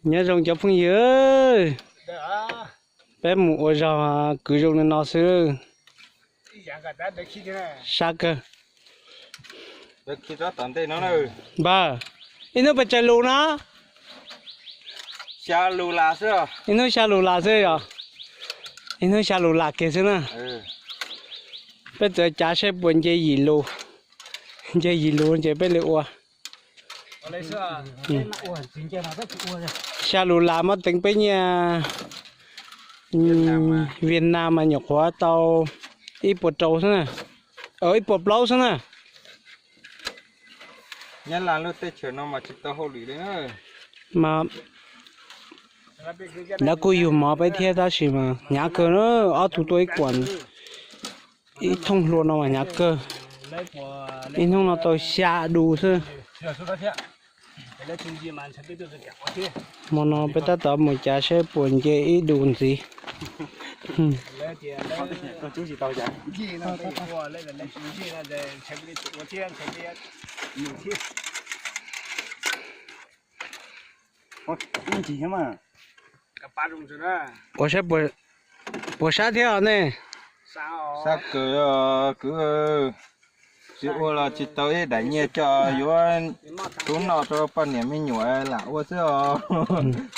Nyob zoo cov phooj ywg, peb mus ua zog kwv zoo li no xwb. Sab kawg. Npawg, ib hnub pes tsawg lus no? Ib hnub xya lus las xwb yog? Ib hnub xya lus las kiag xwb na. Peb txawm cav saib puas nce yim lus. Nce yim lus ces peb li ua. Xya lus las muab teev peb nyiaj Viaj Nam mas nyuam qhuav tau ib puas rau xwb na, ib puas plaub xwb na. Nyab Laj lub teb chaws no mas tsis tau hauj lwm li. Mas lawv kuj yug mov peb thiab tab sis mas hnyav kawg na, ob tug tuaj ib kuam ib thooj hlua no mas hnyav kawg. Ib hnub no tau xya du xwb. Hmo no peb tab tom mus cav saib puas nce ib du ntxiv. Ua saib puas sab thiab os ne. Sab kawg kwv, tsis ua los tsis tau ib daim nyiaj coj yuav tub noj rau poj niam me nyuam lam ua xwb os.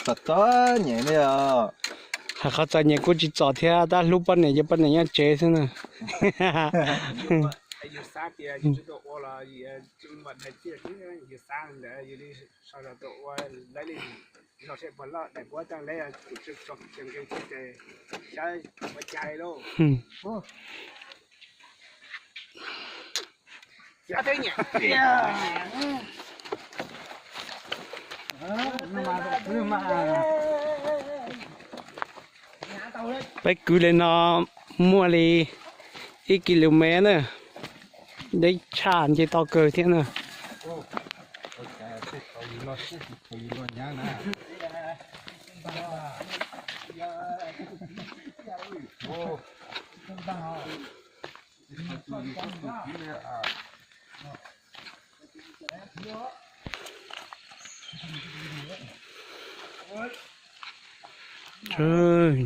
Txom txom nyem li os. Hais qhov txom nyem kuj tsis txom thiab, tab hlub poj niam ces poj niam nyob tsev xwb na. Peb kwv li no muaj li ib kis lus mev na, deb tshaj nce toj kawg thiab na.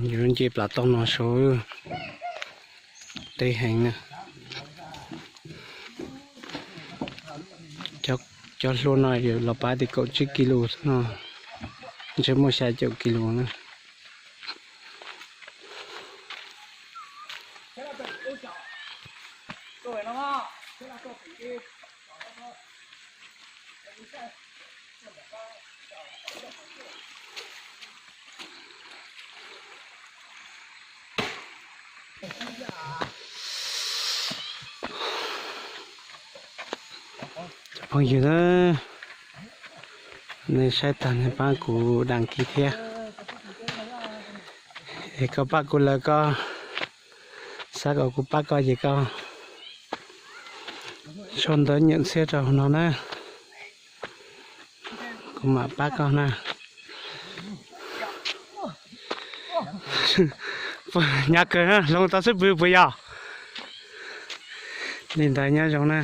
Yuav nce plas toj no saud, teb heev na. Cov hlua no yog los pab tias kaum tsib kis lus xwb no, ntshe muaj xya caum kis lus na. Phooj ywg, nej saib tag nej pab kuv đăng ký thiab, es koj pab kuv lawm koj xav kom kuv pab koj ces koj sau ntawv nyem xiab rau hauv no na, kuv mam pab koj na. Hnyav kawg na, hloov tau xwb pwg puas yog? Li ntawd nyob zoo na.